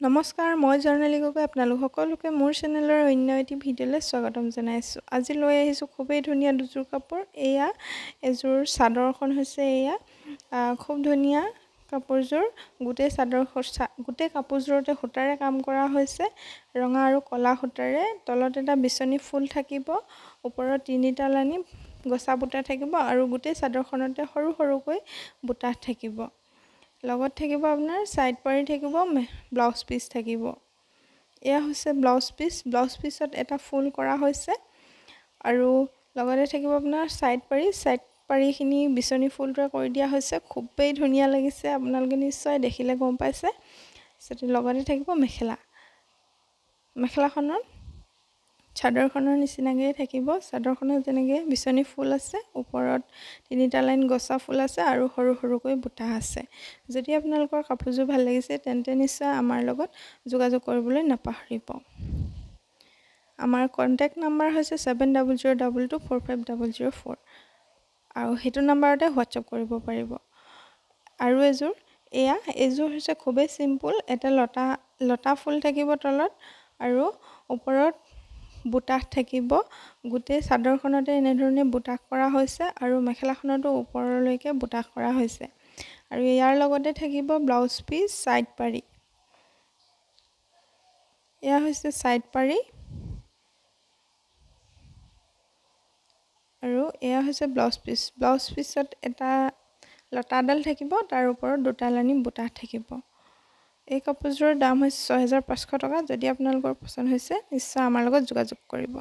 নমস্কাৰ, মই জৰ্ণালী গগৈ আপোনালোক সকলোকে মোৰ চেনেলৰ অন্য এটি ভিডিঅ'লৈ স্বাগতম জনাইছোঁ। আজি লৈ আহিছোঁ খুবেই ধুনীয়া দুযোৰ কাপোৰ। এয়া এযোৰ চাদৰখন হৈছে। এয়া খুব ধুনীয়া কাপোৰযোৰ। গোটেই চাদৰ, গোটেই কাপোৰযোৰতে সূতাৰে কাম কৰা হৈছে, ৰঙা আৰু ক'লা সূতাৰে। তলত এটা বিচনী ফুল থাকিব, ওপৰত তিনিটা লানি গছা বুটা থাকিব আৰু গোটেই চাদৰখনতে সৰু সৰুকৈ বুটা থাকিব। লগত থাকিব আপোনাৰ ছাইড পাৰি থাকিব, ব্লাউজ পিচ থাকিব। এয়া হৈছে ব্লাউজ পিচ। ব্লাউজ পিচত এটা ফুল কৰা হৈছে আৰু লগতে থাকিব আপোনাৰ ছাইড পাৰি। ছাইড পাৰিখিনি বিচনী ফুলটোৰে কৰি দিয়া হৈছে। খুবেই ধুনীয়া লাগিছে, আপোনালোকে নিশ্চয় দেখিলে গম পাইছে। লগতে থাকিব মেখেলা। মেখেলাখনত চাদৰখনৰ নিচিনাকৈ থাকিব। চাদৰখনত যেনেকৈ বিচনী ফুল আছে, ওপৰত তিনিটা লাইন গছা ফুল আছে আৰু সৰু সৰুকৈ বুটা আছে। যদি আপোনালোকৰ কাপোৰযোৰ ভাল লাগিছে, তেন্তে নিশ্চয় আমাৰ লগত যোগাযোগ কৰিবলৈ নাপাহৰিব। আমাৰ কণ্টেক্ট নাম্বাৰ হৈছে 7002245004 আৰু সেইটো নাম্বাৰতে হোৱাটছআপ কৰিব পাৰিব। আৰু এযোৰ এয়া। এইযোৰ হৈছে খুবেই চিম্পুল। এটা লতা লতা ফুল থাকিব তলত আৰু ওপৰত বুটা থাকিব। গোটেই চাদৰখনতে এনেধৰণে বুটা কৰা হৈছে আৰু মেখেলাখনতো ওপৰলৈকে বুটা কৰা হৈছে আৰু ইয়াৰ লগতে থাকিব ব্লাউজ পিচ, ছাইড পাৰি। এয়া হৈছে ছাইড পাৰি আৰু এয়া হৈছে ব্লাউজ পিচ। ব্লাউজ পিচত এটা লতাডাল থাকিব, তাৰ ওপৰত দুটা লানি বুটা থাকিব। এই কাপোৰযোৰৰ দাম হৈছে 6500 টকা। যদি আপোনালোকৰ পচন্দ হৈছে, নিশ্চয় আমাৰ লগত যোগাযোগ কৰিব।